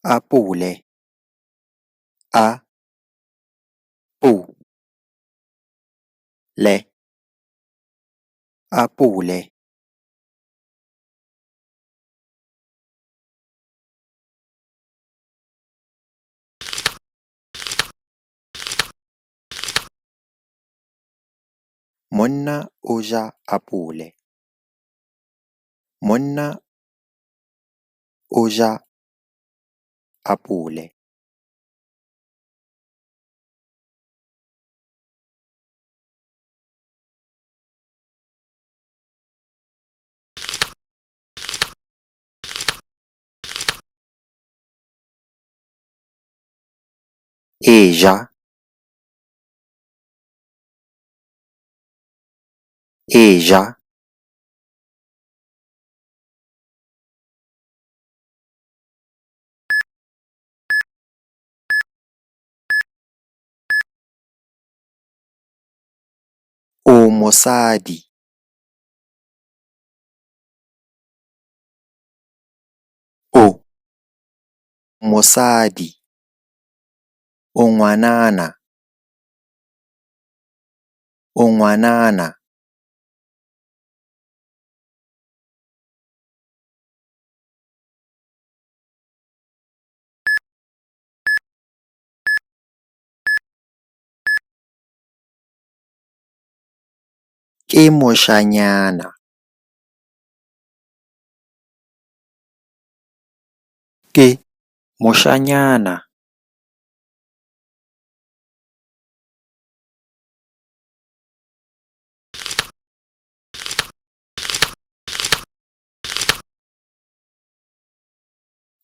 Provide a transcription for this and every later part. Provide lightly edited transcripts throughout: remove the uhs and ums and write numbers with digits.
Apole, a po le, apole. Monna o ja apole. Monna o ja apole. Eja, eja. O mosadi. O mosadi. O ngwanana. O ngwanana. Ke moshanyana. Ke moshanyana.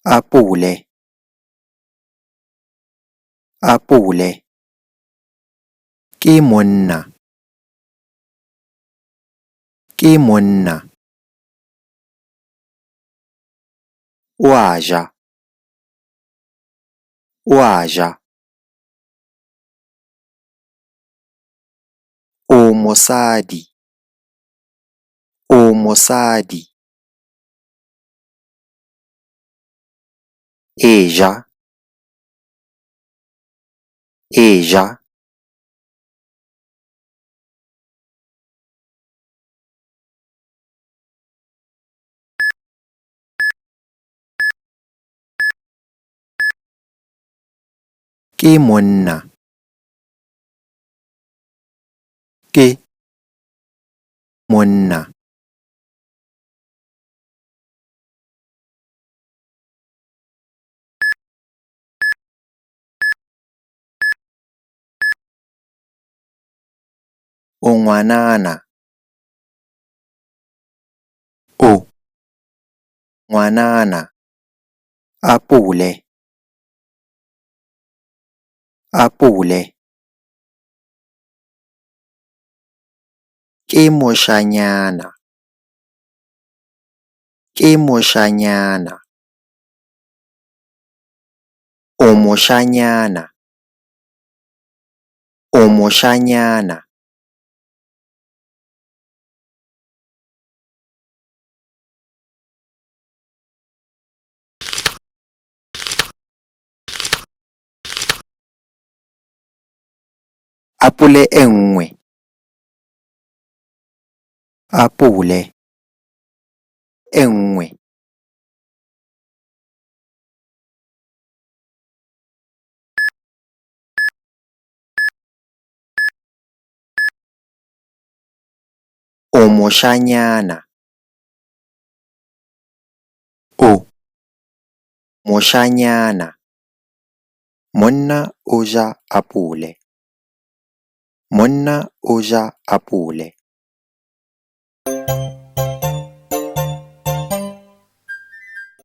Apole, apole. Ke monna. Ke monna. O a ja. O a ja. O mosadi. O mosadi. Eja, eja. Ke monna. Ke monna. O ngwanana. O ngwanana. Apole, apole. Ke moshanyana. Ke moshanyana. O moshanyana. O moshanyana. Apole e nngwe. Apole e nngwe. O moshanyana. O moshanyana. Monna o ja apole. Monna o ja apole.